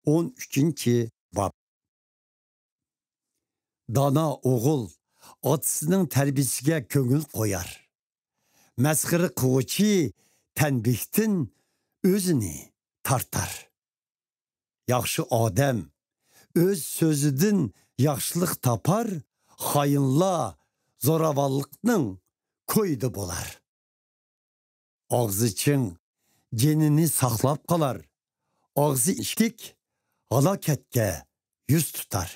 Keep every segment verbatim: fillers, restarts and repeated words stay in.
ئون ئۈچىنچى باب. دانا ئوغۇل ئاتىسىنىڭ تەربىيىسىگە كۆڭۈل قويار. مەسخىرە قىلغۇچى تەنبىھتىن ئۆزىنى تارتار. ياخشى ئادەم ئۆز سۆزىدىن ياخشىلىق تاپار، خائىنلار زوراۋانلىقنىڭ كويىدا بولار. ئاغزى چىڭ جېنىنى ساقلاپ قالار، ئاغزى ئىشىك ھالاكەتكە يۈز تۇتار.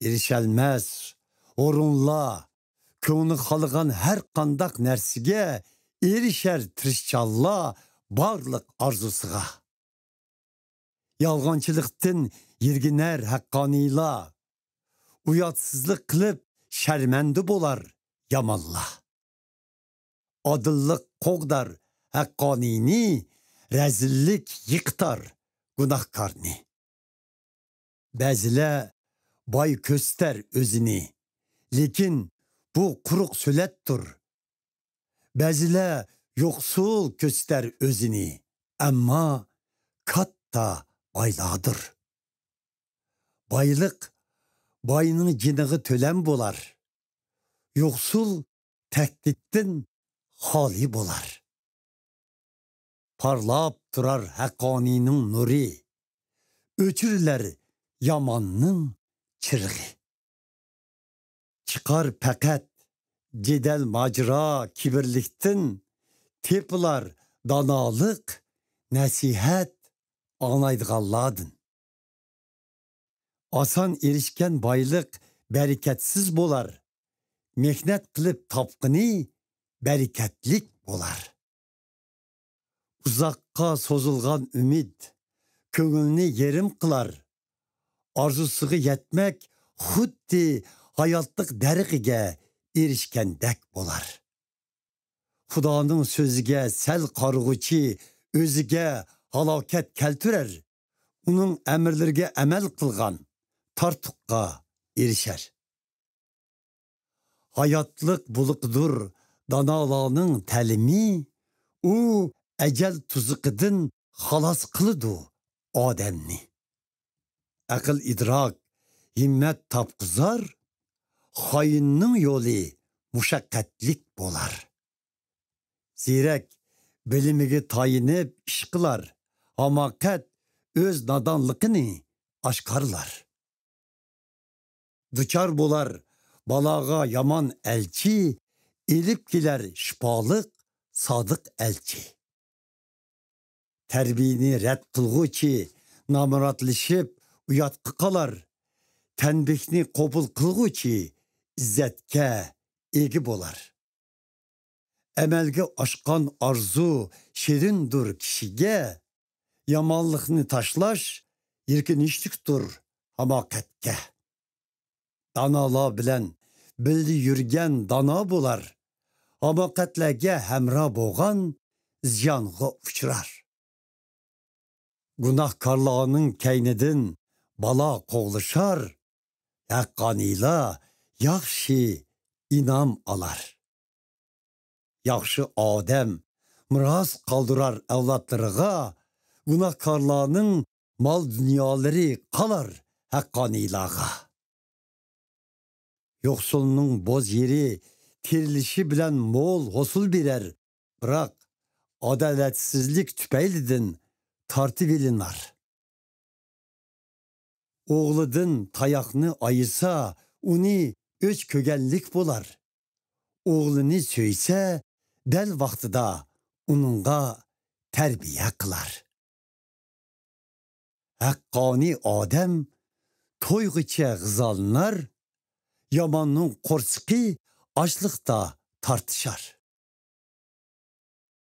ئېرىشەلمەس ھۇرۇنلار كۆڭلى خالىغان ھەر قانداق نەرسىگە ئېرىشەر تىرىشچانلار بارلىق ئارزۇسىغا. يالغانچىلىقتىن يىرگىنەر ھەققانىيلار، ئۇياتسىزلىق قىلىپ شەرمەندە بولار يامانلار. ئادىللىق قوغدار ھەققانىينى، رەزىللىك يىقىتار گۇناھكارنى. بەزىلەر باي كۆرسىتەر ئۆزىنى، لېكىن بۇ قۇرۇق سۆلەتتۇر. بەزىلەر يوقسۇل كۆرسىتەر ئۆزىنى، ئەمما كاتتا بايلاردۇر. بايلىق باينىڭ جېنىغا تۆلەم بولار. يوقسۇل تەكلىپتىن خالىي بولار. پارلاپ تۇرار ھەققانىينىڭ نۇرى، ئۆچۈرۈلەر ياماننىڭ چىرىغى. چىقار پەقەت جېدەل ماجىرا كىبىرلىكتىن، تېپىلار دانالىق، نەسىھەت ئاڭلايدىغانلاردىن. ئاسان ئېرىشكەن بايلىق بەرىكەتسىز بولار، مېھنەت قىلىپ تاپقىنى بەرىكەتلىك بولار. ئۇزاققا سوزۇلغان ئۈمىد كۆڭۈلنى يېرىم قىلار. ئارزۇسىغا يەتمەك خۇددى ھاياتلىق دەرىخىگە ئېرىشكەندەك بولار. خۇدانىڭ سۆزىگە سەل قارىغۇچى ئۆزىگە ھالاكەت كەلتۈرەر، ئۇنىڭ ئەمىرلىرىگە ئەمەل قىلغان تارتۇققا ئېرىشەر. ھاياتلىق بۇلىقىدۇر دانالارنىڭ تەلىمى، ئۇ ئەجەل تۇزىقىدىن خالاس قىلىدۇ ئادەمنى. ئەقىل ئىدراك ھىممەت تاپقۇزار، خائىننىڭ يولى مۇشەققەتلىك بولار. زېرەك بىلىمىگە تايىنىپ ئىش قىلار، ھاماقەت ئۆز نادانلىقىنى ئاشكارىلار. دۇچار بولار بالاغا يامان ئەلچى، ئېلىپ كېلەر شىپالىق سادىق ئەلچى. تەربىيىنى رەت قىلغۇچى نامراتلىشىپ ئۇياتقا قالار، تەنبىھنى قوبۇل قىلغۇچى ئىززەتكە ئىگە بولار. ئەمەلگە ئاشقان ئارزۇ شېرىندۇر كىشىگە، يامانلىقنى تاشلاش يېركىنىشلىكتۇر ھاماقەتكە. دانالار بىلەن بىللە يۈرگەن دانا بولار، ھاماقەتلەرگە ھەمراھ بولغان زىيانغا ئۇچرار. گۇناھكارلارنىڭ كەينىدىن بالا قوغلىشار، ھەققانىيلار ياخشى ئىنئام ئالار. ياخشى ئادەم مىراس قالدۇرار ئەۋلادلىرىغا، گۇناھكارلارنىڭ مال-دۇنيالىرى قالار ھەققانىيلارغا. يوقسۇلنىڭ بوز يېرى تېرىلىشى بىلەن مول ھوسۇل بېرەر، بىراق ئادالەتسىزلىك تۈپەيلىدىن تارتىۋېلىنار. ئوغلىدىن تاياقنى ئايىسا، ئۇنى ئۆچ كۆرگەنلىك بولار. ئوغلىنى سۆيسە، دەل ۋاقتىدا ئۇنىڭغا تەربىيە قىلار. ھەققانىي ئادەم تويغىچە غىزالىنار، ياماننىڭ قورسىقى ئاچلىقتا تارتىشار.